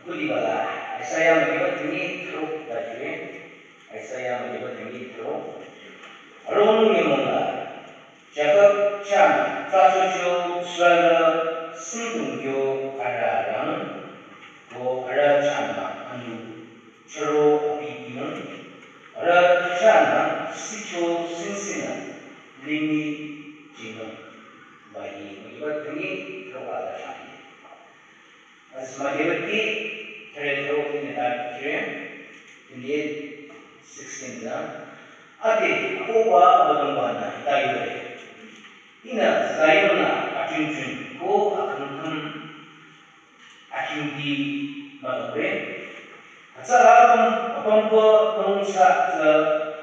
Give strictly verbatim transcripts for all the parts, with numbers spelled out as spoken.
Kudibala, Isaiah madiba tingi thro bajue. Isaiah madiba tingi thro. Aronung nyemong la, Jakob chana, trachocho Israel singdung yo ara rang, ko ara chana anu charo api inung, ara chana sicho singsina limi jinung, bahi madiba tingi thro ala chani. As Mathewki, thre thro in the time period, twenty-eight sixteen da. Ate, akoba abadongba na, tayo re. Ina Zion na, achuncun, ko akhangkhang, akhingdi, madongre. Atsa atum, apampa, nungsa, tsa,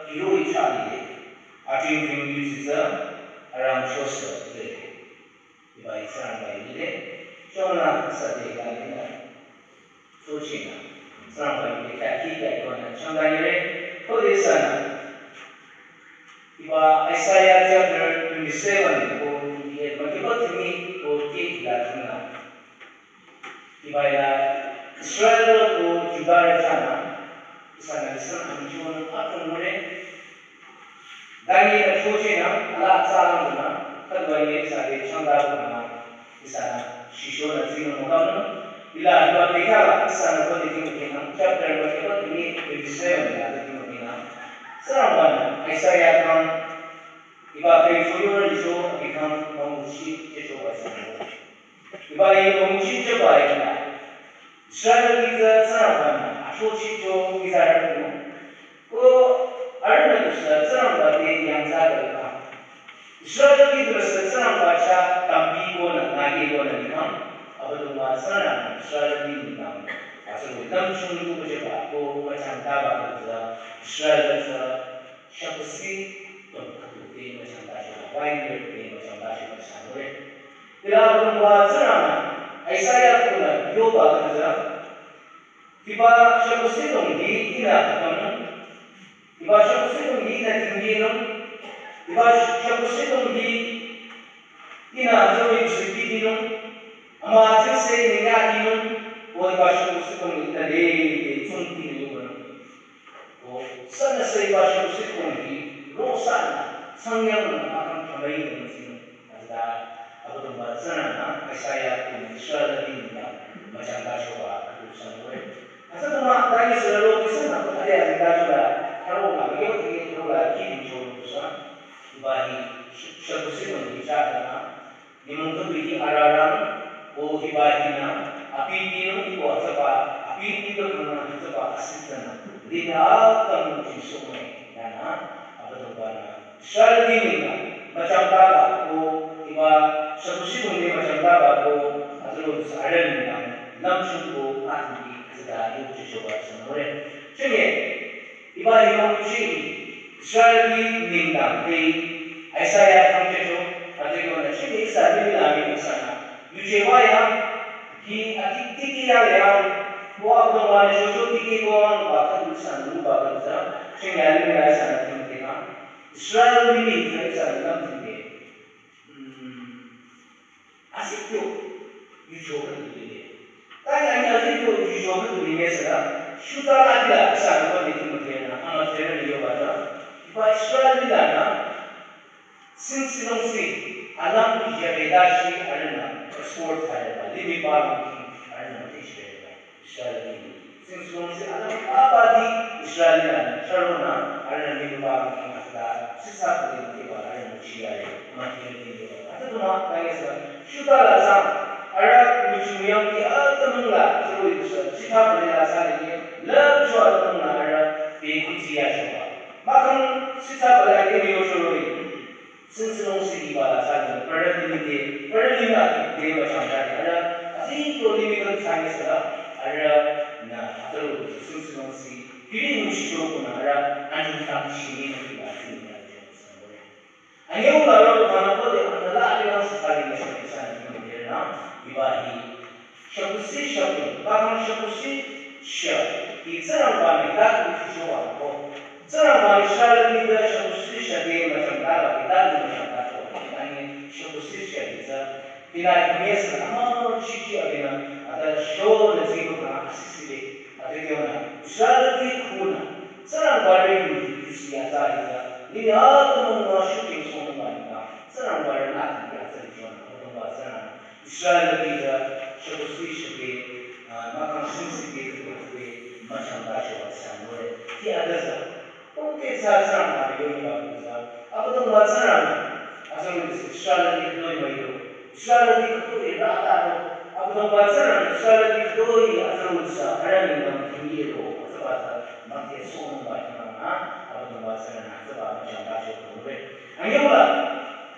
kiro icha ide. Achuncun yutsitsa, arang chosa, tse. Iba Tsingrangba yile, chongla sade la ina. Sochina, Tsingrangba yile kya ki kya iko na changda yire, kode sana. Iba Isaiah chapter twenty-seven ko twenty-eight, madiba tingi ko ke ila tungna. Iba ila Israel ko Judah re chana, isana listen amchon atung mure, Daniel na choche na, ala atsa lang na, kadwa ye isa de changda na, isa na, shisho na zino mokam na, ila hiba pekala, isa na kote kimo kina, chapter ma kima kini twenty-seven na de kimo kina. Tsingrangba na, Isaiah kang, iba pe choyo na liso, abi kang, mamuchi, checho wa isa na. Iba ye mamuchi, checho wa isa na. Israel kiza Tsingrangba na, achochi cho, isa na kino. Ko arühnü tusü Tsingrangba te yangza kali kang. Israel ki tusü Tsingrangba cha tampi ko na ngage ko na ni kang. Abüdongba Tsingrang Israel ki ni kang. Asüro lam chung tu ko jeba ko machang taba ko za Israel za shakusi tong katu te machang ta jeba. Wine grape te machang ta jeba sa nure. Ila Abüdongba Tsingrang Isaiah ko na yoba ko za Hiba shakusi tong hi ina hatam. Hiba shakusi tong hi ina tinggi nung. Hiba shakusi tong hi ina hatoi kusiki di nung. Ama jingse niya di nung. Ko hiba shakusi tong hi ina le, le, tsung di nung. Ko sana sa hiba shakusi tong hi, ro sana, sangyang na akang kamai nung sino. Azda Abüdongba Tsingrang na Isaiah ko Israel din na machang ta shoba kudu sanwe. Asa tuma dai Israel lo kisa na ko ade azda shoba karo na yo ti ko la ki ni cho sa. Iba hi shakusi no ni cha na. Ni mung ko hi ararang ko hiba hi na api ti no ko azaba api ti ko na azaba asitana. Lina tang mo chi so mai na na Abüdongba na Israel din na machang taba ko iba shakusi tong ni machang taba ko azro Israel din na lamchung ko atin ki azda yu chichoba sanore. Chinge iba yu chi Israel din na te Isaiah kang chicho azro na chinge isa din na mi isa na yu cheba ya hi atik tiki ya ya ko Abüdongba ne chocho tiki ko ang ba ka du san lu ba ka za chinge ya din na isa na tin te na Israel ni mi zai sa lam tinde. Hmm. Asi kyo yucho ka tinde. Tanya ni asi kyo yucho ka tinde sa. Shuta la kila sa ko ni tinde na ama tende ni yo ba da. Ba Israel ni la na. Since long si alam ya be da shi arena export ha ya ba. Limi ba long ki arena ti shi ba. Israel ni. Since long si alam papa di Israel ni la charo na arena ni ba long ki na da sisa ko ni ba arena chi ya le ma ki ni ba. Ata tuma ka ya sa shuta la sa ara mi chu yang ki ata mung la charo ni sa sita ko ni la sa ni la chua mung la ara be ku ti ya shi ba. Ma kang sita ko la ni yo charo ni. Since long si iba la sa ni, para ni mi de, para ni na ki de ma chang da ni, ara, asi to ni mi kan sa ni sa la, ara, na, atalo, since long si, kiri mu shi to ko na, ara, anu ta shi ni na ki ba si ni na de sa ni. Anya u la ro ko na ko de, ana la de lang sa sa ni sa ni sa ni de na, iba hi, Shakusi shaku, bakang shakusi sha, ki Tsingrangba ni datu ki showa ko. Tsingrangba ni Israel ni da shakusi sha de machang dala ki datu machang dala ko. Ani shakusi sha ki za, ki na ki mes na ama chichi abina, ada sho na zi ko na asisi. Bari yu hi Christian za hi za, ni ya to mong ma shu ke song ma ni ka. Tsingrangba rü na ti ya tsü ni chon, Abüdongba Tsingrang. Israel ti za, shabu sui shabe, ah, ma kang sing si ke ko ko ma chang da shu wa san mo le. Ti a da za. Ko ke za Tsingrangba rü yo ni ba ku za. Abüdongba Tsingrang. A za ni Israel ti ko ma yo. Israel ti khütoi rü ta ro, Abüdongba Tsingrang Israel ti khütoi atsarü sa arüh nengdang thingye ro, atsaba tsü, mangke sohnungba khyang nü, Abüdongba Tsingrang atsaba müchang ta cho kongre. Anyüla,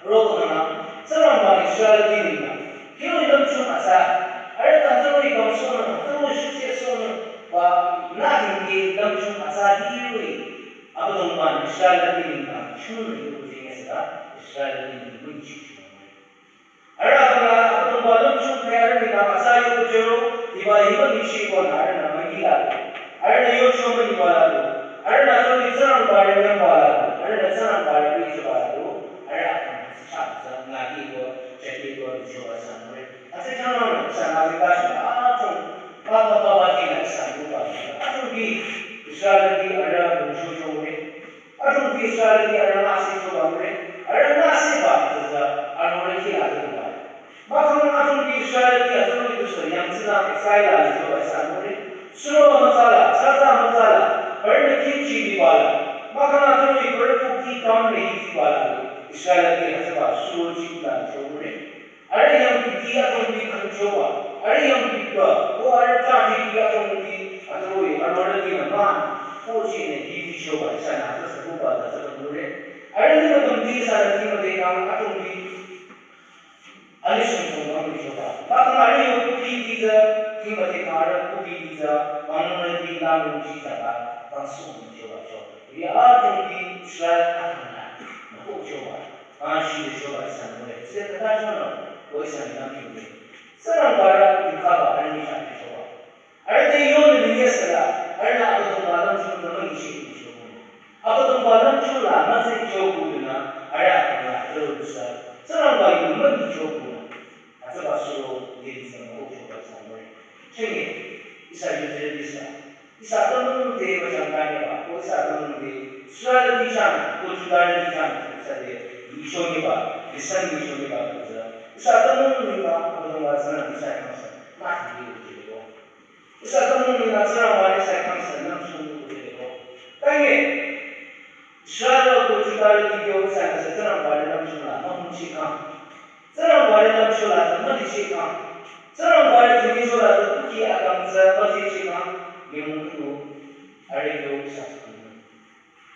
ro khyang nü, Tsingrangba Israel ti nengdang, khiroi lümchung atsa, arüh atsarü kam sohnung, atsarü shushe sohnung, ba, nü thingye lümchung atsa hiroi, Abüdongba Israel ti nengdang, chungnü yu jing esra, Israel ti nengdang, münchi chungnü. Arüh akang la Abüdongba lümchung khe arüh nengdang atsa yo kuchero, hiba hiba nyishi ko nü arüh nü münyi la. Arüh nü yocho münyi ba la. Arüh nü tsü Tsingrangba rü nyang ba la. Arüh nü Tsingrangba rü bicho ba la. Arüh akang la tsü cha tsü nü hi ko, cha hi ko nyicho ba san re. Atsa chang nü san nü ta shi a chung ba ba ba ba ki la san ru ba. A chung bi Israel ti arüh nü cho cho re. Adrongpi Israel ti arüh ngase choba mure, arüh ngase ba tsütsü, arore ki la tsüba. Mahkhang adrongpi Israel ti atsürü tusü yangtsila Messiah la choba ihsa mure. Suro mütsala, tsatsa mütsala, arühnü kimchi liba la. Mahkhang atsürü ibarü kuki kam ne hi ziba la. Israel ti atsüba suro chikla chomure. Arüh yangpi ti adrongpi khümchoba, arüh yangpi ba, ko arüh tati ti adrongpi, atsürü arore ti nü ma, ko chine hi ti choba, ihsa nü tsü sü kuba la tsü kümure. Arüh nü kümpi ihsa nü ti müde kang adrongpi, ani sung sung kang ti choba. Mahkhang arüh yo kupi ti tsü, ti müde kang arüh kupi ti tsü, kang nü ti la nü ti tsü ba, kang sung ti choba cho. Ri adrongpi Israel akang nü, nü ko choba. Kang shi de choba ihsa nü le. Tsü kata chonü, ko ihsa nü nü kümpi. Tsingrangba rü yukhaba arüh nyi cha choba. Arüh te yonü nyi yesela, arüh nü Abüdongba lümchung nü münyi shi nyi choba. Abüdongba lümchung la mütsi choba nü, arüh akang la zero dusa. Tsingrangba yu münyi choba nü. Atsüba suro yeri sa moko choba ihsa nü le. Chenge, ihsa yu zero dusa. Ihsa tümung te müchang kanyeba, ko ihsa tümung te Israel ti chang, ko Juda ti chang, ihsa te, yishonyeba, lisan yishonyeba, ko ihsa, ihsa tümung nengdang, Abüdongba Tsingrang ihsa khyang sü, ma ti ko jebo. Ihsa tümung nengdang Tsingrangba ihsa khyang sü, nam sung ko jebo. Tange, Israel ko Juda ti kyo ihsa khyang sü, Tsingrangba le nam sung la, ma hung chi kang. Tsingrangba rü lümcho la tsü mülichikhang. Tsingrangba rü thünicho la tsü kuki akang tsü mülichikhang. Nyümong khüdu arüh kyo ihsa sü khüdu.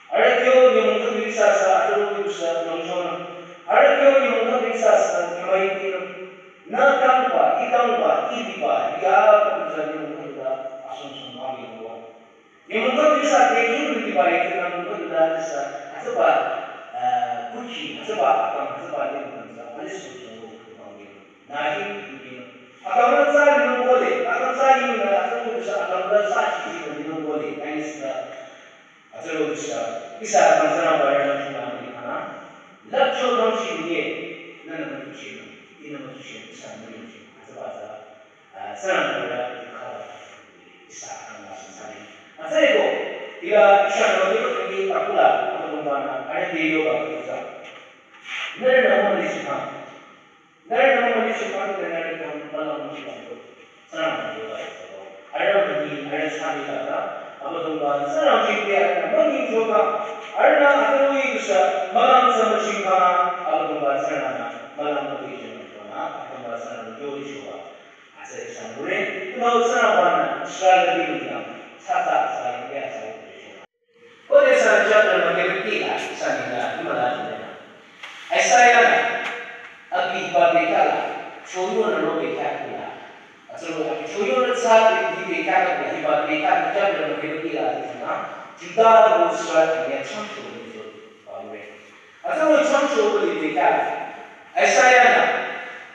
Arüh kyo nyümong khüdu ihsa sü atsürü yu sü lümchonü. Arüh kyo nyümong khüdu ihsa sü khümai tinü. Nü kangba, i kangba, i liba, ya kangba tsü nyümong khüdu la asung sung mami ngwa. Nyümong khüdu ihsa te king liba yu tsü nyümong khüdu la ihsa atsüba, eh, kuki, atsüba akang, atsüba nyümong khüdu la, ali sung sung lo khüdu mami. Nü hi, hi, hi. Akang la tsü linung kole, akang tsü ying la, atsü kudu sa akang la tsü chi chi linung kole, kani sila, atsü kudu sa, ihsa akang Tsingrangba rü lümchung la mani khana, lüpcho kang chi liye, nü nü mani chi, i nü mani chi, ihsa mani chi, atsüba tsü, ah, Tsingrangba rü yukhaba, ihsa akang la sung sani. Atsü ko, ila ihsa nü mani ko, i takula, Abüdongba nü, arüh te yoba kudu sa. Nührü nü mani chi khang. Nührü nü mani chi khang, nührü khyang mülang chi khang. Tsingrang mani yoba. Arüh mani, arüh sani la ta. Abüdongba, Tsingrang chi te arüh nü mani cho khang. Arüh nü atsürü yu sü, mülang sü müching khang, Abüdongba Tsingrang nü, mülang mani chi khang, Abüdongba Tsingrang yo di choba. Atsü ihsa mure, no Tsingrangba nü, Israel ti nü, sa sa, sa, ya, sa, ya, choba. Kode sa chapter mükebe kila, sa nila, himala jile. Isaiah na, abi hiba bekhala, choyo na ro bekhala kila. Atsuro abi choyo na tsa abi bekhala kila, hiba bekhala chapter mükebe kila, na, Juda ko Israel ya chang choyo ni jo, ba mure. Atsuro chang choyo ni bekhala. Isaiah na,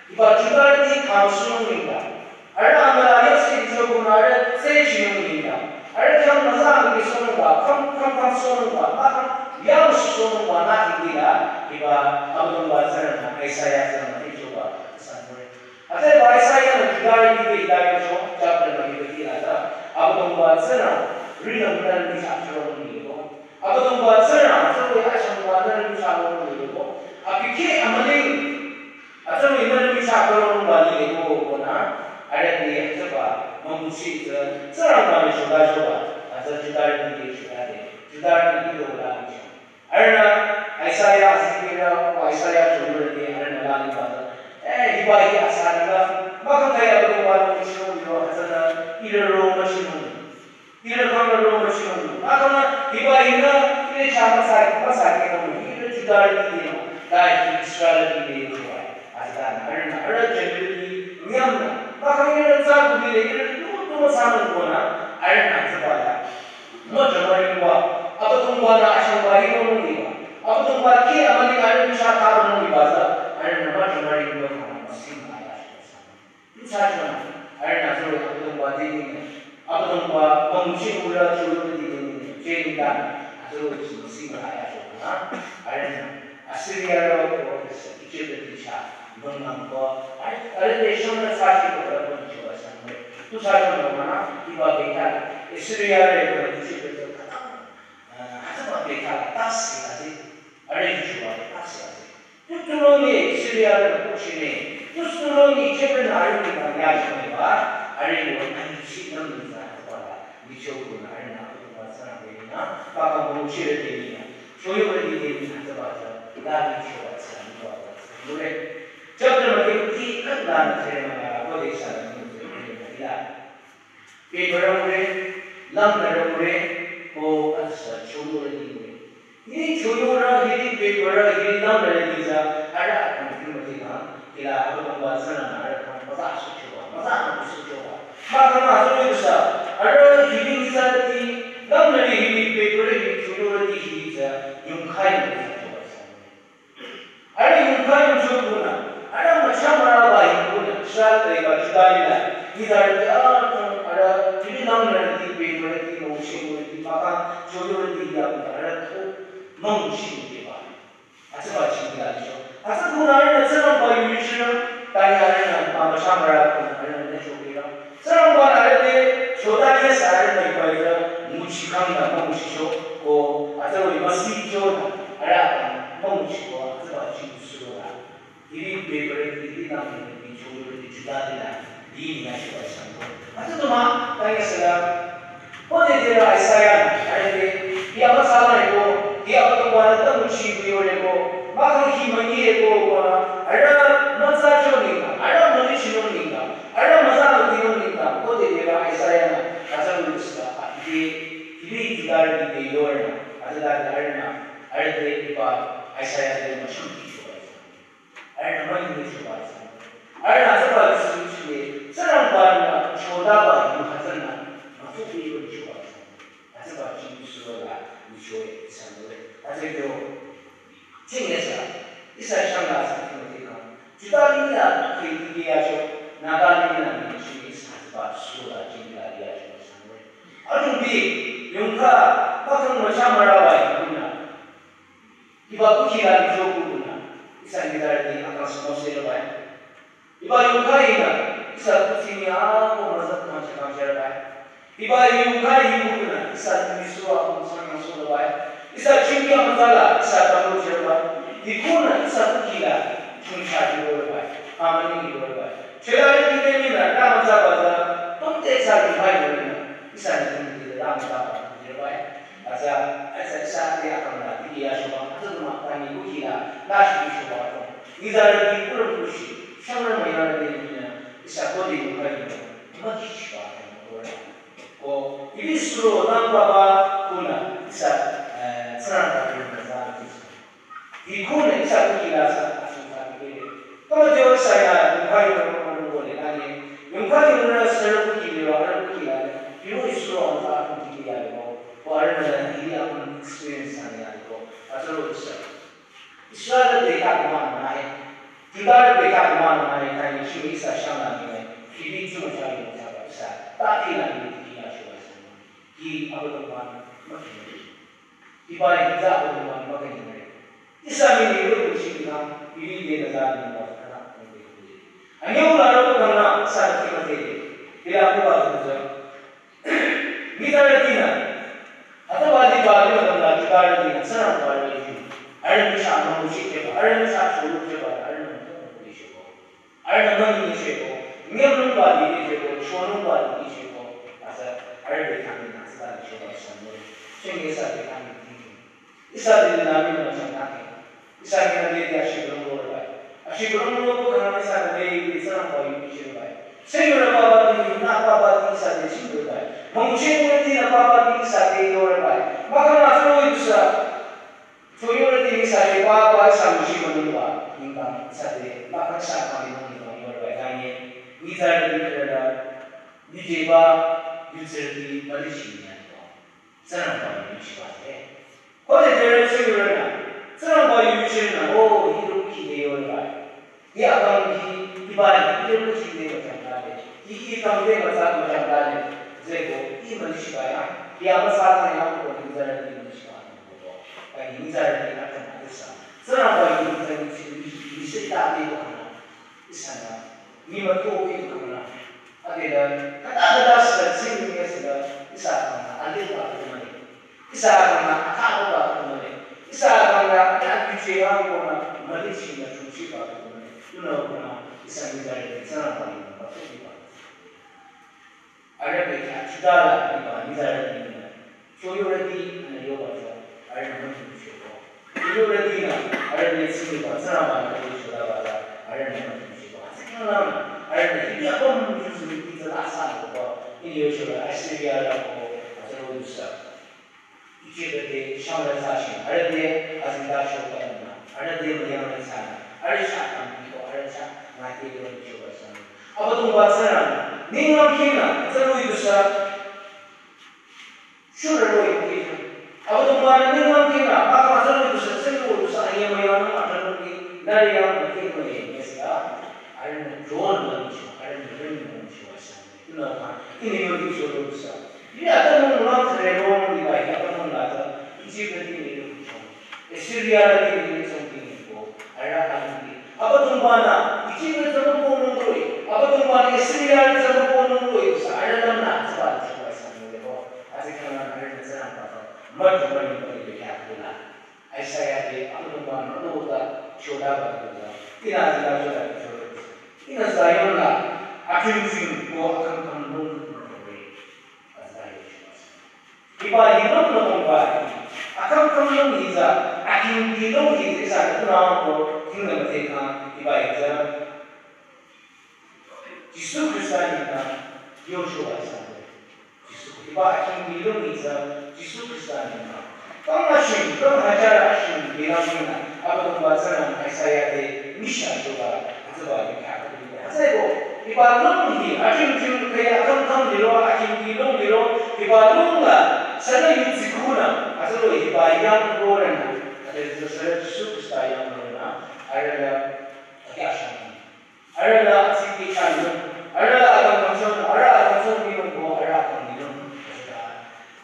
hiba Juda ti kang sunung nengdang. Arüh amüla yasi chokunü arüh tsü chinung nengdang. Arüh khyang müza müki sunungba, kham, kham, kham sunungba, ma kham, yam sunungba, nü tingila, hiba, Abüdongba Tsingrang nü, Isaiah Tsingrang nü, choba, san mure. Atsü ba Isaiah nü, Juda ti te ita yo cho, chapter nü, ita ti la ta, Abüdongba Tsingrang, ri nü, nü, ni sa, chiro, ni, ko. Abüdongba Tsingrang, atsüri achangba nührü michah ronung lile ko. Abi kheh amüling, atsüri nührü michah ronungba lile ko, konü, arüh te hütsüba, münguchi tsü, Tsingrangba ni shoda shoba, atsü Judarüti te shode, Judarüti te yola michah. Arühnü, Isaiah azikehrü, ko Isaiah chomürü te, arühnü la liba tsü. Eh, hiba hi asanüla, mahkhang kaya Abüdongba nung shiro yo, atsünü, ihrü ro müchinung. Ihrü khyang ro müchinung. Mahkhang hiba hinü, ihrü chah müsa, müsa khenung, ihrü Judarüti te ma, ta hi Israelrüti te yo wa. Atsüta, arühnü, arüh generally, nyamnü. Mahkhang ihrü tsü kuli le, ihrü tu, tu müsanung konü, arühnü, tsüba la. Müjamaringba, Abüdongba nü achangba hi ronung liba. Abüdongba kheh amüling arüh michah kha ronung liba tsü, arühnü müjamaringba khyang müsing aya shasa. Tusa chonü, arühnü atsüri Abüdongba te nini, Abüdongba münguchi ura chulu te nini, chelinü, atsüri müsing aya shasa, arühnü, Assyria ro ko Egypt te cha, müngnang ko, arüh, arüh te shonü sa shi ko arüh ko choba sang. Tusa chonü mana, hiba bekhala, Assyria ro ko Egypt te khatang, ah, hütsüba bekhala, tasi azi, arüh choba, tasi azi. Tutulungi Syria rü kuchine, tutulungi Egypt nü arüh nü yajime ba, arüh yo anyi chi nang nü za hütsüba la, micho kunü arühnü Abüdongba Tsingrang te nü, paka münguchirü te nü, choyurüti te nü hütsüba tsü, la micho ba tsü, miwa ba tsü, yure. Chapter ma te kuti khat la nü tsere ma la, ko de sa la nü tsere ma la. Bebürü ngure, langnürü ngure, ko atsa choyurüti ngure. Hiri choyurü, hiri bebürü, hiri langnürüti tsü, arüh akang kümüti kang, hila Abüdongba Tsingrang arüh kang, maza su choba, maza su choba. Mahkhang atsüri kusa, arüh hiri nyitsarüti, langnürü hiri bebürü hiri choyurüti hiri tsü, yungkha yungkha choba tsü. Arüh yungkha yungcho kunü, arüh müchamüraba hi kunü, Israel te ba Juda lila, Israel te atong, arüh, ibi langnürüti, bebürüti, münguchi, münguchi, mahkhang, choyurüti ya kunü, arüh tu, münguchi, münguchi ba. Atsüba chingila licho. Atsü kunü arühnü Tsingrangba yu yuchirü, tanya arühnü, ma müchamüra kunü, arühnü ne chokira. Tsingrangba arüh te, choda ye sa arühnü iba ira, münguchi kang nü, münguchi cho, ko, atsü iba si cho nü, arüh kang, münguchi ko, atsüba chingi suro la. Ibi bebürü, ibi langnürü, ibi choyurü, ibi Juda lila, ibi nü ya shiba sango. Atsü tuma, tanya sila, ko de de ra Isaiah nü, arüh te, ya ba sala eko, ya ba tuma nü ta münguchi bu yore ko, mahkhang hi münyi eko ko nü, arüh mütsa cho ninga, arüh müli chino ninga, arüh mütsa müti no ninga, ko de de ra Isaiah nü, atsü lu sila, a, ibi, ibi Juda ibi yore nü, atsü da de arühnü, arüh te iba Isaiah te müchang ki cho ba. Arühnü mani ni choba tsü. Arühnü atsüba yusi chile, Tsingrangba nü chodaba yu hütsünü, mütsuki yu choba tsü. Atsüba chingi suro la, ni choe, isanure. Atsü kyo, chingi sa, isa shang la sa, Timothy kang. Juda lila, khe dike ya cho, Naga lila, ni chingi sa, atsüba suro la, chingi la ya cho, isanure. Ajungbi, yungkha, mahkhang müchamüraba yu kunü. Iba kuki la licho kunü, isa ngidarüti akang sümose lobai. Iba yungkha inü, isa kuki ni ako mazat kangcha kangcha lobai. Iba yungkha hi kunü, isa ni suro ako musang yang so lobai. Isa chingya mazala, isa tamo che lobai. Hi kunü, isa kuki la, chungcha hi lobai. Amani hi lobai. Chela ni ni ni na, na mazaba za, tum te sa yungkha hi kunü, isa ni ni ni na mazaba hi lobai. Atsü, atsü, isa te akang la, dike ya shoba, atsü tuma, tani kuki la, la shi shoba, atsü. Nizarüti kurang kushi, shangrang mayarüti nina, isa kodi yungkha yungkha, maki shiba, atsü, kora. Ko, ibi suro, nang baba, kunü, isa, eh, Tsingrangba kunü, za, atsü. Hi kunü isa kuki la sa, atsü sa kuki le. Kama dio isa ya, yungkha yungkha yungkha yungkha le, nani, yungkha yungkha sa kuki le, wa kuki la le. Yu isu wa sa kuki le ya le, wa, wa le na, hi ya kun experience sa ya le, wa. Atsü lo isa. Israel de ka kuma na he. Juda de ka kuma na he, ta ni shi isa shang na ni he. Hi bi tu ma cha yungkha isa. Ta ki la ni ki ya shi wa sa. Hi Abüdongba ma ki. Iba hi za ko ma ma ka ni. Isa mi ni ko shi na, ibi de na za ni ma ka na ni de. Anyo la ro ka na sa ki ma de. Ila ko ba ko za. Mi za ni na. Ata ba di ba ni ma na. Darüti nü Tsingrangba rüti. Arüh nü sha münguchi jeba, arüh nü sha cholu jeba, arüh nü münguchi jeba. Arüh nü münguchi jeba. Nyemnungba di jeba, chonungba di jeba. Asa arüh bekhyah nü sita jeba sanü. Shingi sa bekhyah nü thinking. Ihsa te nü nü münguchi nü. Ihsa nü nü de ashibülung roba. Ashibülung roba khang ihsa nü de Tsingrangba yu bichirba. Sing yore baba di, nü baba di ihsa te sing yore bai. Münguchi yore di nü baba di ihsa te yore bai. Mahkhang atro yusa. Cho yore di ihsa te baba ihsa münguchi münungba. Ningkang ihsa te mahkhang sa kami nung ningkang yore bai. Kanye, nyitsarüti kürüda, nyijeba, yutsarüti, malichi nyanto. Tsingrangba yu yuchiba te. Khode jere sing yore nü. Tsingrangba yu yuchire nü, oh, hi rung ki de yore bai. Hi akang hi, hi bai, hi rung ki de macang kale. Hi, hi kang de macang, macang kale. Zeko, hi malichi bai ya. Hi ama sa na ya ko ni zara ni malichi bai. Kanye ni zara ni akang akisa. Tsingrangba yu yuchire nü, ni se ta de ko na. Ihsa nü, ni ma to wi ko na. Adela, kata kata sa tsing ni sa, ihsa kang na, alil ba ko na. Ihsa kang na, ata ko ba ko na. Ihsa kang na, ya yu che ya ko na, malichi na chungchi ba ko na. Tuna ko na, ihsa ni zara ni sa na ba ni ba ko ni ba. Arüh bekhyah chudala ni ba, ni zara ni ba. Cho yore di, anü yoba cho, arüh nü münguchi ko. Cho yore di nü, arüh nü tsini ba, tsara ba nü ko choda ba la, arüh nü münguchi ko. Tsini la, arüh nü hi ya bom ju su ni tsala sa ko. Ni yo cho la, Assyria la ko, atro yusa. Ichi de de, shang la sa shi, arüh de, azinda cho ka na, arüh de, mü yang la sa na, arüh sha kan ko, arüh sha, nü de ko cho ba sa. Abüdongba Tsingrang, ninglang kina, atro yusa. Shurü roh-i kihjang. Abüdongba nü ninglang kina, mahkhang atsa roh-i dusa, tsing roh-i dusa, anye müyang nü atsa roh-i, nührü yang nü kih müyang nü sila, arüh nü drone müyang sila, arüh nü ring müyang sila sila. Tunüo kha, ini yo di solo dusa. Ini atümung lang thre roh-i ba, atümung la ta, Egypt la di ni roh-i chong. Assyria la di ni chong di ni ko, arüh alu di. Abüdongba nü, Egypt la zama ko nung roh-i, Abüdongba nü Assyria la zama ko nung roh-i, sa arüh lam nü, sa ba la chong ba sa nung roh-i. Azikyangla arühnü Tsingrangba to müdrü müling ko bekhyah kula. Isaiah te Abüdongba-nü müdrü ta chodaba kula. Ihnü azila choda choda. Ihnü Zion la akhümkhüm ko akhümkhüm lung kure. Azila yo choda. Hiba hi lung nü kongba hi. Akhümkhüm lung hi tsü, akhümkhüm lung hi tsü ihsanü tunüo ko thingnü müdhe kha hiba hi tsü Jisu Khrista nengdang yocho asang. Jisu, hiba akhümkhüm lung hi tsü Jisu Khrista nengdang. Kang ashing, kang hajar ashing bilang nengdang, Abüdongba Tsingrang Isaiah te michah choba, hütsüba yukha kuli. Hütsüeko, hiba lung hi, akhümkhüm kaya kangkang liro, akhümkhüm lung liro, hiba lung la, sünü yutsi khunü, hütsüro hiba yang rorenü, hütsü sünü Jisu Khrista yang rorenü, arüh la, akhya shang. Arüh la atsiki chah lung, arüh la akang kangchon, arüh akang chon mi lung ko, arüh akang mi lung. Asüta,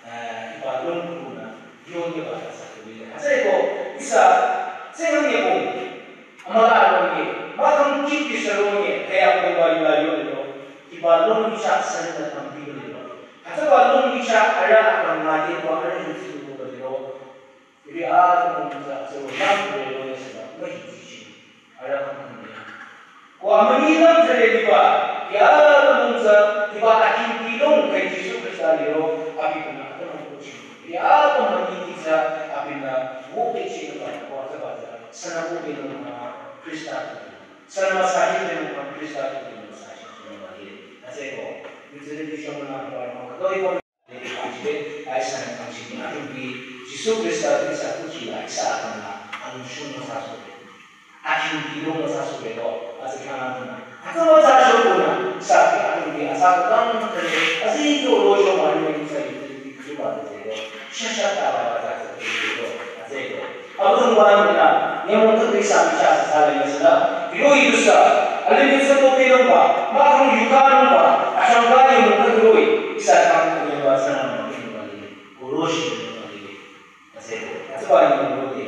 eh, hiba lung kunü, yonye ba sa kuli le. Hütsüeko, ihsa, tsengye ko, amüla lung ye, mahkhang kiti sa lung ye, kaya ko ba yula yo le lo. Hiba lung chah sünü tampi le lo. Hütsüba lung chah arüh akang ngade ko arüh yutsi ko le lo. Iri atümung tsü, tsü, lang kure lo yasüla, mühi tsichi. Arüh kangkang ya. Ko amünyi lang tsüle liba, ya atümung tsü, liba akhümkhüm lung kang Jisu Khrista liro, abi kunü atümung kuchi. Iri atümung münyi tsü, abinü, wo pechi liba, ko tsüba tsü, sünü wo pe lung ma Khrista kuchi. Sünü ma sashi pe lung ma Khrista kuchi, ma sashi pe lung ma ye. Hütsüeko, yutsüle di shong na, ba, ma, doi ko Ihsa nengdang chini akhümkhüm Jisu Khrista ihsa kuchi la ihsa akang la anüshung müsa sure. Akhümkhüm lung müsa sure ko, azikyangla tunü. Atsa müsa sure ko na, ihsa ki akhümkhüm asa ko kang kare, azi yo lo sho mari me ihsa yu ti kri ba de ko. Shasha ta ba ba ta ko, azi ko. Abüdongba nü, nyümong khüdu ihsa michah sü thsale yasüla, hiro idusa, alimih tsü to pelongba, mahkhang yukanungba, achangka nyümong khüdu roh-i, ihsa kang khüdu ba tsünü mah khüdu ba lile, koroshi khüdu ba lile. Aseko, atsüba nyümong roh-i.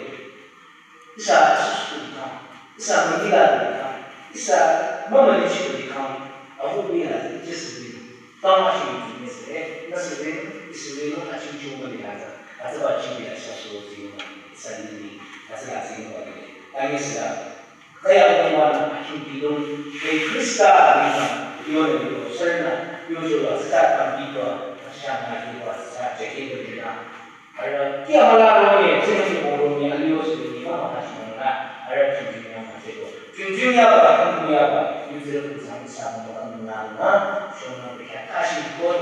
Ihsa asusu khang, ihsa mangila khang, ihsa mama lichi khang, abu bi la, just bi. Tama shi mi se, na se, isi, na achi chu ma li la. Hütsüba chingki la shasho zingba, ihsa lili, hütsüla zingba lili. Tangi sila, kaya kongwa na akhimkilung, ke Krista lima, yone yo, sürna, yo jo wa, sita tambi wa, shana yo wa, sita jeke yo lila. Ara, kia mala ronye, zingni ronye, aliyo sili, mama hashimana, ara chingki ya ma jeko. Chingki ya ba, chingki ya ba, yuzira kuzang sa, mama na, shona, kya kashi ko,